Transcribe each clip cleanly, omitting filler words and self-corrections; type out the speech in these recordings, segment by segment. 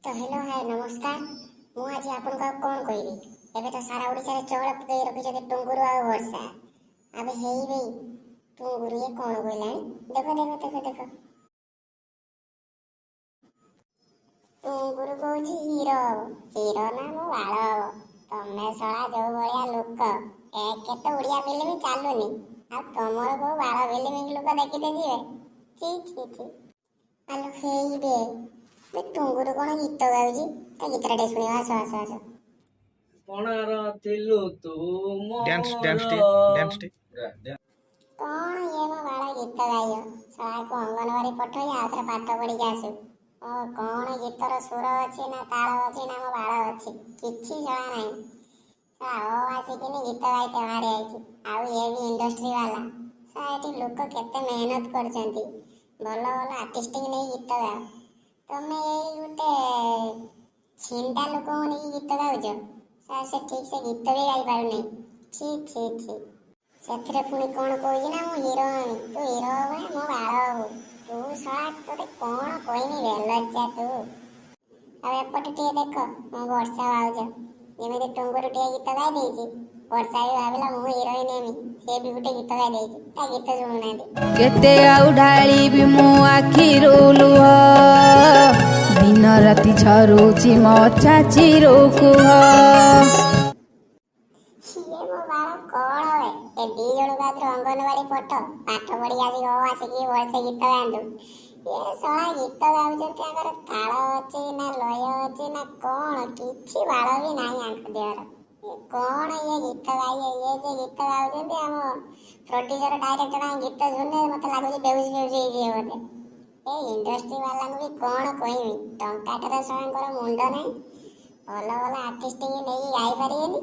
ତ ହ୍ୟାଲୋ, ହାଏ, ନମସ୍କାର। ମୁଁ ଆଜି ଆପଣଙ୍କୁ ଆଉ କ'ଣ କହିବି? ଏବେ ତ ସାରା ଓଡ଼ିଶାରେ ଚହଳ ପକେଇ ରଖିଛନ୍ତି ଟୁଙ୍ଗୁରୁ ଆଉ ବର୍ଷା। ଆବେ ହେଇ ବେଇ, ଟୁଙ୍ଗୁରୁ ଇଏ କ'ଣ କହିଲାଣି? ଦେଖ ଦେଖ ଦେଖ ଦେଖ। ଟୁଙ୍ଗୁରୁ କହୁଛି ହିରୋ ହବ। ହିରୋ ନା ମୋ ବାଳ ହବ। ତମେ ଶଳା ଯୋଉ ଭଳିଆ ଲୋକ, ଏକେ ତ ଓଡ଼ିଆ ଫିଲ୍ମ ଚାଲୁନି, ଆଉ ତମର କୋଉ ବାଳ ଫିଲ୍ମ ଲୋକ ଦେଖିତେ ଯିବେ? ଛି ଛି ଛି। ଆଲୋ ହେଇ ବେ ବେ, ଟୁଙ୍ଗୁରୁ କ'ଣ ଗୀତ ଗାଉଛି? ତା ଗୀତଟା ଟିକେ ଶୁଣିବା। ଆସ ଆସ ଆସ। ପଣାର ଥିଲୁ ତୁ। ଡ୍ୟାନ୍ସ ଡ୍ୟାନ୍ସ ମୋର ଟିକେ, ଡ୍ୟାନ୍ସ ଟିକେ। କ'ଣ ଇଏ ମୋ ବାଳ ଗୀତ ଗାଇବ? ଶଳାକୁ ଅଙ୍ଗନବାଡ଼ି ପଠେଇ ଆଉ ଥରେ ପାଠ ପଢ଼ିକି ଆସୁ। ଓ କ'ଣ ଗୀତର ସୁର ଅଛି ନା ତାଳ ଅଛି ନା ମୋ ବାଳ ଅଛି? କିଛି ଜଣା ନାହିଁ। ଶଳା ଅ ଆସିକିନି ଗୀତ ଗାଇତେ ବାହାରି ଯାଇଛି। ଆଉ ଇଏ ବି ଇଣ୍ଡଷ୍ଟ୍ରି ବାଲା। ଶଳା, ଏଠି ଲୋକ କେତେ ମେହନତ କରୁଛନ୍ତି। ଭଲ ଭଲ ଆର୍ଟିଷ୍ଟଙ୍କୁ ନେଇ ଗୀତ ଗାଅ। ତମେ ଏଇ ଗୋଟେ ଛିଣ୍ଡା ଲୋକଙ୍କୁ ନେଇକି ଗୀତ ଗାଉଛ। ଶଳା, ସେ ଠିକ୍ ସେ ଗୀତ ବି ଗାଇପାରୁନି। ଛି ଛି ଛି। ସେଥିରେ ପୁଣି କ'ଣ କହୁଛି ନା ମୁଁ ହିରୋ ହେମି। ତୁ ହିରୋ ହବୁ ନା ମୋ ବାଳ ହବୁ? ତୁ ଶଳା, ତୋତେ କ'ଣ କହିମି, ବେଲଜ୍ଜା ତୁ। ଆଉ ଏପଟେ ଟିକେ ଦେଖ, ମୋ ବର୍ଷା ଭାଉଜ ଯେମିତି ଟୁଙ୍ଗୁରୁ ଟିକେ ଗୀତ ଗାଇ ଦେଇଛି, ବର୍ଷା ବି ଭାବିଲା ମୁଁ ହିରୋଇନ ହେମି। ସେ ବି ଗୋଟେ ଗୀତ ଗାଇ ଦେଇଛି। ତା ଗୀତ ଶୁଣୁନାହାନ୍ତି। କେତେ ଆଉ ଢାଳିବି ମୁଁ ଆଖିରୁ ଲୁହ? ଦିନ ରାତି ଝରୁଛି ମୋ ଛାତିରୁ କୁହ। ସିଏ ମୋ ବାଳ କ'ଣ ବେ? ଏ ଦି ଜଣକୁ ଆଉଥରେ ଅଙ୍ଗନବାଡ଼ି ପଠ, ପାଠ ପଢ଼ିକି ଆସିକି ଅ ଆସିକି ଭଲସେ ଗୀତ ଗାଆନ୍ତୁ। ଏ ଶଳା ଗୀତ ଗାଉଛନ୍ତି, ତାଙ୍କର ତାଳ ଅଛି ନା ଲୟ ଅଛି ନା କ'ଣ, କିଛି ବାଳ ବି ନାହିଁ ଆଙ୍କ ଦେହର। ଏ କ'ଣ ଇଏ ଗୀତ ଗାଇବେ? ଇଏ ଯେ ଗୀତ ଗାଉଛନ୍ତି, ଆମ ପ୍ରଡ୍ୟୁସର ଡାଇରେକ୍ଟର ଗୀତ ଶୁଣିଲେ ମତେ ଲାଗୁଛି ବେହୁସ ଫେହୁସ ହେଇଯିବେ ବୋଧେ। ଏ ଇଣ୍ଡଷ୍ଟ୍ରି ବାଲାଙ୍କୁ ବି କ'ଣ କହିବି? ଟଙ୍କାଟାରେ ଶଳାଙ୍କର ମୁଣ୍ଡ ନାହିଁ। ଭଲ ଭଲ ଆର୍ଟିଷ୍ଟଙ୍କୁ ନେଇକି ଗାଇପାରିବେନି,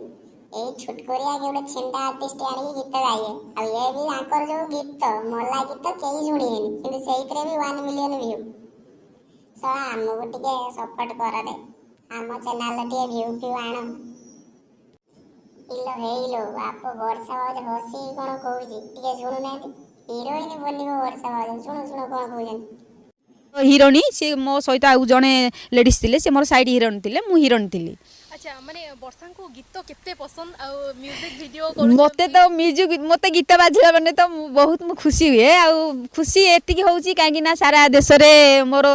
ଏଇ ଛୁଟକରିଆ ଗୋଟେ ଛିଣ୍ଡା ଆର୍ଟିଷ୍ଟ ଆଣିକି ଗୀତ ଗାଇବେ। ଆଉ ଏ ବି ଆଙ୍କର ଯୋଉ ଗୀତ, ମଲା ଗୀତ, କେହି ଶୁଣିବେନି, କିନ୍ତୁ ସେଇଥିରେ ବି 1 ମିଲିୟନ ଭ୍ୟୁ। ଶଳା, ଆମକୁ ଟିକେ ସପୋର୍ଟ କରରେ, ଆମ ଚ୍ୟାନେଲରେ ଟିକେ ଭ୍ୟୁ ଫ୍ୟୁ ଆଣ। ଇଲୋ ହେଇଲୋ ବାପ, ବର୍ଷା ଭାଉଜ ହସିକି କ'ଣ କହୁଛି ଟିକେ ଶୁଣୁନାହାନ୍ତି। ହିରୋଇନ ବନିବ ବର୍ଷା ଭାଉଜ। ଶୁଣୁ ଶୁଣୁ କ'ଣ କହୁଛନ୍ତି। ହିରୋଇନ ସେ ମୋ ସହିତ ଆଉ ଜଣେ ଲେଡ଼ିସ୍ ଥିଲେ, ସେ ମୋର ସାଇଡ୍ ହିରୋଇନ ଥିଲେ, ମୁଁ ହିରୋଇନ ଥିଲି। ଆଚ୍ଛା, ମାନେ ବର୍ଷାଙ୍କୁ ଗୀତ କେତେ ପସନ୍ଦ ଆଉ ମ୍ୟୁଜିକ୍ ଭିଡ଼ିଓ? ମୋତେ ତ ମ୍ୟୁଜିକ୍, ମୋତେ ଗୀତ ବାଜିଲା ମାନେ ତ ମୁଁ ବହୁତ ମୁଁ ଖୁସି ହୁଏ। ଆଉ ଖୁସି ଏତିକି ହେଉଛି କାହିଁକି ନା ସାରା ଦେଶରେ ମୋର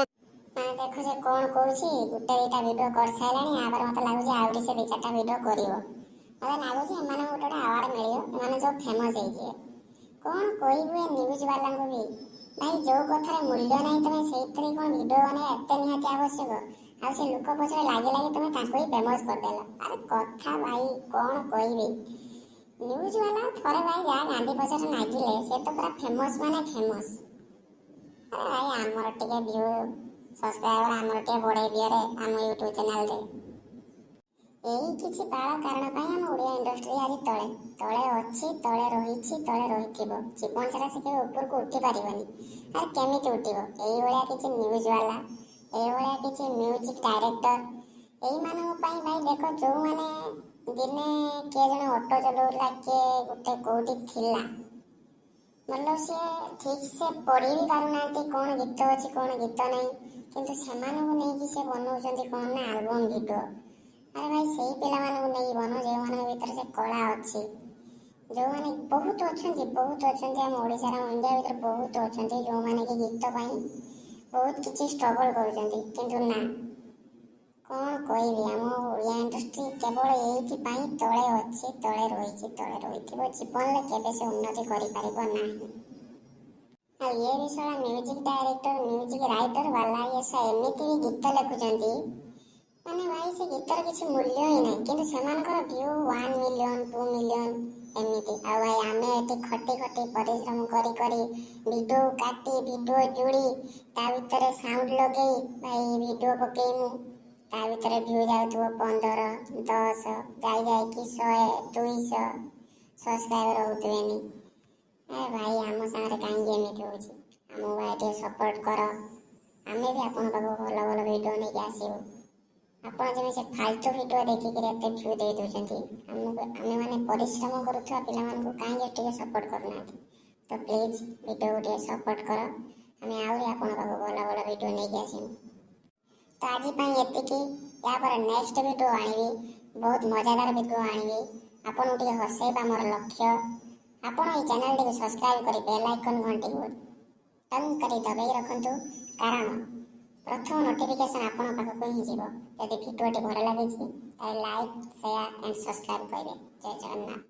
ମାନେ ଦେଖ, ସେ କ'ଣ କହୁଛି। ଗୋଟେ ଦୁଇଟା ଭିଡ଼ିଓ କରିସାରିଲାଣି। ୟାପରେ ମୋତେ ଲାଗୁଛି ଆହୁରି ସେ ଦୁଇ ଚାରିଟା ଭିଡ଼ିଓ କରିବ। ମୋତେ ଲାଗୁଛି ଏମାନଙ୍କୁ ଗୋଟେ ଗୋଟେ ଆୱାର୍ଡ଼ ମିଳିବ, ଏମାନେ ସବୁ ଫେମସ୍ ହେଇଯିବେ। କ'ଣ କହିବୁ ଏ ନ୍ୟୁଜ୍ ବାଲାଙ୍କୁ ବି? ଭାଇ, ଯୋଉ କଥାରେ ମୂଲ୍ୟ ନାହିଁ, ତମେ ସେଇଥିରେ କ'ଣ ଭିଡ଼ିଓ ବନେଇବା ଏତେ ନିହାତି ଆବଶ୍ୟକ? ଆଉ ସେ ଲୋକ ପଛରେ ଲାଗି ଲାଗି ତମେ ତାଙ୍କୁ ହିଁ ଫେମସ୍ କରିଦେଲ। ଆରେ କଥା ଭାଇ, କ'ଣ କହିବି? ନ୍ୟୁଜ୍ ବାଲା ଥରେ ଭାଇ ଯାହା ଗାନ୍ଧୀ ପଛରେ ନାଗିଲେ, ସେ ତ ପୁରା ଫେମସ୍, ମାନେ ଫେମସ୍। ଆରେ ଭାଇ, ଆମର ଟିକେ ଭ୍ୟୁ ସବସ୍କ୍ରାଇବର ଆମର ଟିକେ ବଢ଼େଇ ଦିଅରେ ଆମ ୟୁଟ୍ୟୁବ୍ ଚ୍ୟାନେଲରେ। ଏଇ କିଛି ବାଳ କାରଣ ପାଇଁ ଆମ ଓଡ଼ିଆ ଇଣ୍ଡଷ୍ଟ୍ରି ଆଜି ତଳେ ତଳେ ଅଛି, ତଳେ ରହିଛି, ତଳେ ରହିଥିବ ଜୀବନ ସାରା। ସେ କେବେ ଉପରକୁ ଉଠି ପାରିବନି। ଆରେ କେମିତି ଉଠିବ? ଏଇଭଳିଆ କିଛି ନ୍ୟୁଜ୍ ବାଲା, ଏଇଭଳିଆ କିଛି ମ୍ୟୁଜିକ୍ ଡାଇରେକ୍ଟର, ଏଇମାନଙ୍କ ପାଇଁ। ଭାଇ ଦେଖ, ଯୋଉମାନେ ଦିନେ କିଏ ଜଣେ ଅଟୋ ଚଲାଉଥିଲା, କିଏ ଗୋଟେ କୋଉଠି ଥିଲା, ମତଲବ ସିଏ ଠିକ୍ ସେ ପଢ଼ି ବି ପାରୁନାହାନ୍ତି କ'ଣ ଗୀତ ଅଛି, କ'ଣ ଗୀତ ନାହିଁ, କିନ୍ତୁ ସେମାନଙ୍କୁ ନେଇକି ସେ ବନଉଛନ୍ତି କ'ଣ ନା ଆଲବମ୍ ଭିଡ଼ିଓ। ଆରେ ଭାଇ, ସେଇ ପିଲାମାନଙ୍କୁ ନେଇକି ବନାଅ ଯେଉଁମାନଙ୍କ ଭିତରେ ସେ କଳା ଅଛି। ଯେଉଁମାନେ ବହୁତ ଅଛନ୍ତି, ବହୁତ ଅଛନ୍ତି ଆମ ଓଡ଼ିଶାର, ଆମ ଇଣ୍ଡିଆ ଭିତରେ ବହୁତ ଅଛନ୍ତି, ଯେଉଁମାନେ କି ଗୀତ ପାଇଁ ବହୁତ କିଛି ଷ୍ଟ୍ରଗଲ୍ କରୁଛନ୍ତି। କିନ୍ତୁ ନା, କ'ଣ କହିବି, ଆମ ଓଡ଼ିଆ ଇଣ୍ଡଷ୍ଟ୍ରି କେବଳ ଏଇଥିପାଇଁ ତଳେ ଅଛି, ତଳେ ରହିଛି, ତଳେ ରହିଥିବ ଜୀବନରେ, କେବେ ସେ ଉନ୍ନତି କରିପାରିବ ନାହିଁ। ଆଉ ଇଏ ବି ଶଳା ମ୍ୟୁଜିକ୍ ଡାଇରେକ୍ଟର, ମ୍ୟୁଜିକ୍ ରାଇଟର ବାଲା, ଇଏ ଶଳା ଏମିତି ବି ଗୀତ ଲେଖୁଛନ୍ତି, ମାନେ ଭାଇ ସେ ଗୀତର କିଛି ମୂଲ୍ୟ ହିଁ ନାହିଁ, କିନ୍ତୁ ସେମାନଙ୍କର ଭ୍ୟୁ 1 ମିଲିୟନ, 2 ମିଲିୟନ ଏମିତି। ଆଉ ଭାଇ, ଆମେ ଏଠି ଖଟି ଖଟି, ପରିଶ୍ରମ କରି କରି, ଭିଡ଼ିଓ କାଟି, ଭିଡ଼ିଓ ଯୋଡ଼ି, ତା ଭିତରେ ସାଉଣ୍ଡ ଲଗେଇ ଭାଇ ଭିଡ଼ିଓ ପକେଇମୁ, ତା ଭିତରେ ଭ୍ୟୁ ଯାଉଥିବ 15, 10, ଯାଇ ଯାଇକି 100, 200, ସବସ୍କ୍ରାଇବର ହେଉଥିବେନି। ଏ ଭାଇ, ଆମ ସାଙ୍ଗରେ କାହିଁକି ଏମିତି ହେଉଛି? ଆମକୁ ଭାଇ ଟିକେ ସପୋର୍ଟ କର, ଆମେ ବି ଆପଣଙ୍କ ପାଖକୁ ଭଲ ଭଲ ଭିଡ଼ିଓ ନେଇକି ଆସିବୁ। ଆପଣ ଯେମିତି ସେ ଫାଲତୁ ଭିଡ଼ିଓ ଦେଖିକିରି ଏତେ ଭ୍ୟୁ ଦେଇ ଦେଉଛନ୍ତି, ଆମକୁ, ଆମେମାନେ ପରିଶ୍ରମ କରୁଥିବା ପିଲାମାନଙ୍କୁ କାହିଁକି ଟିକେ ସପୋର୍ଟ କରୁନାହାନ୍ତି? ତ ପ୍ଲିଜ୍ ଭିଡ଼ିଓକୁ ଟିକେ ସପୋର୍ଟ କର, ଆମେ ଆହୁରି ଆପଣଙ୍କ ପାଖକୁ ଭଲ ଭଲ ଭିଡ଼ିଓ ନେଇକି ଆସିବୁ। ତ ଆଜି ପାଇଁ ଏତିକି। ୟାପରେ ନେକ୍ସଟ ଭିଡ଼ିଓ ଆଣିବି, ବହୁତ ମଜାଦାର ଭିଡ଼ିଓ ଆଣିବି। ଆପଣଙ୍କୁ ଟିକେ ହସେଇବା ମୋର ଲକ୍ଷ୍ୟ। ଆପଣ ଏଇ ଚ୍ୟାନେଲଟିକୁ ସବସ୍କ୍ରାଇବ୍ କରି ବେଲ୍ ଆଇକନ୍ ଘଣ୍ଟିକୁ ଟନ୍ କରି ଦବାଇ ରଖନ୍ତୁ, କାରଣ ପ୍ରଥମ ନୋଟିଫିକେସନ୍ ଆପଣଙ୍କ ପାଖକୁ ହିଁ ଯିବ। ଯଦି ଭିଡ଼ିଓଟି ଭଲ ଲାଗିଛି, ତାହେଲେ ଲାଇକ୍, ସେୟାର ଆଣ୍ଡ ସବସ୍କ୍ରାଇବ୍ କରିବେ। ଜୟ ଜଗନ୍ନାଥ।